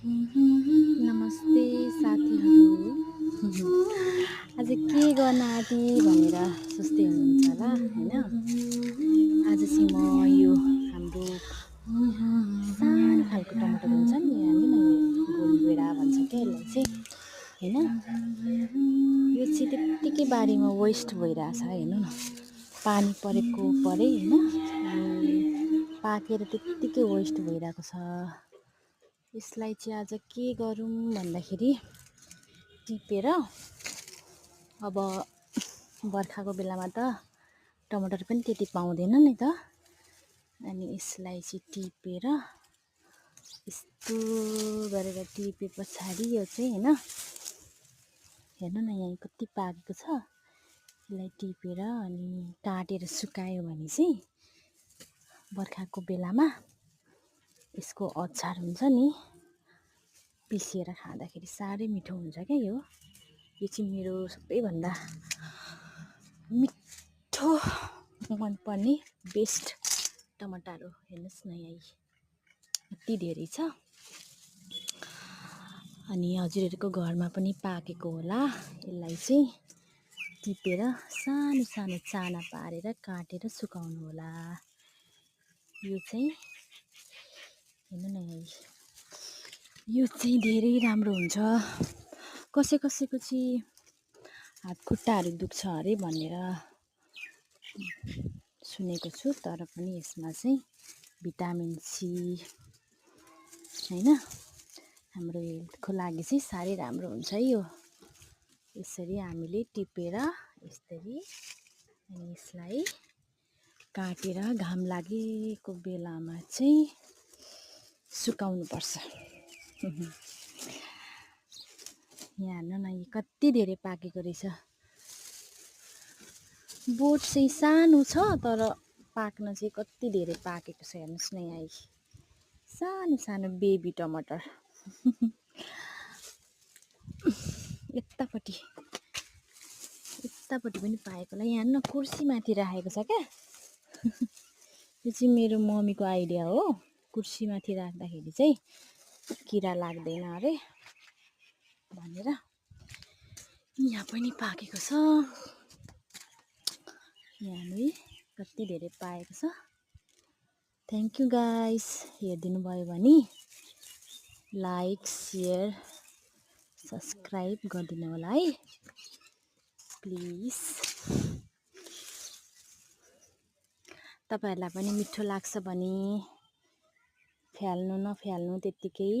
नमस्ते साथीहरू। आज के गर्न आँटी भनेर सोच्दै हुनुहुन्छ होला हैन। आज चाहिँ म यो हाम्रो सानो खालको टमाटर हुन्छ नि, हेर्नु न, यो गोलभेडा भन्छ क्या यसलाई चाहिँ हैन। यो चाहिँ त्यत्तिकै बारीमा वेस्ट भइरहेछ, हेर्नु न, पानी परेको परे हैन, अनि पाकेर त्यत्तिकै वेस्ट भइरहेको छ। यसलाई चाहिँ आज के गरौँ भन्दाखेरि टिपेर, अब बर्खाको बेलामा त टमाटर पनि त्यति पाउँदैन नि त, अनि यसलाई चाहिँ टिपेर यस्तो गरेर टिपे पछाडि यो चाहिँ हैन, हेर्नु न यहाँ कति पाकेको छ। यसलाई टिपेर अनि काटेर सुकायो भने चाहिँ बर्खाको बेलामा यसको अचार हुन्छ नि, पिसेर खाँदाखेरि साह्रै मिठो हुन्छ क्या यो चाहिँ मेरो सबैभन्दा मिठो मनपर्ने बेस्ट टमाटर हो। हेर्नुहोस् न, यहाँ यति धेरै छ। अनि हजुरहरूको घरमा पनि पाकेको होला। यसलाई चाहिँ टिपेर सानो सानो चाना पारेर काटेर सुकाउनु होला। यो चाहिँ हेर्नु न, यो चाहिँ धेरै राम्रो हुन्छ। कसैको चाहिँ हात खुट्टाहरू दुख्छ अरे भनेर सुनेको छु, तर पनि यसमा चाहिँ भिटामिन सी हैन, हाम्रो हेल्थको लागि चाहिँ साह्रै राम्रो हुन्छ यो। यसरी हामीले टिपेर यसरी अनि यसलाई काटेर घाम लागेको बेलामा चाहिँ सुकाउनु पर्छ। यहाँ हेर्नु न, यो कति धेरै पाकेको रहेछ। बोट चाहिँ सानो छ तर पाक्न चाहिँ कति धेरै पाकेको छ। हेर्नुहोस् न, यहाँ सानो सानो बेबी टमाटर। यतापट्टि पनि पाएको होला। यहाँ हेर्नु न, कुर्सीमाथि राखेको छ क्या। यो चाहिँ मेरो मम्मीको आइडिया हो। कुर्सीमाथि राख्दाखेरि चाहिँ किरा लाग्दैन अरे भनेर। यहाँ पनि पाकेको छ। यहाँ कति धेरै पाएको छ। थ्याङ्क यू गाइस, हेरिदिनु भयो भने लाइक, सेयर, सब्सक्राइब गरिदिनु होला है प्लिज। तपाईँहरूलाई पनि मिठो लाग्छ भने फ्याल्नु नफ्याल्नु, त्यत्तिकै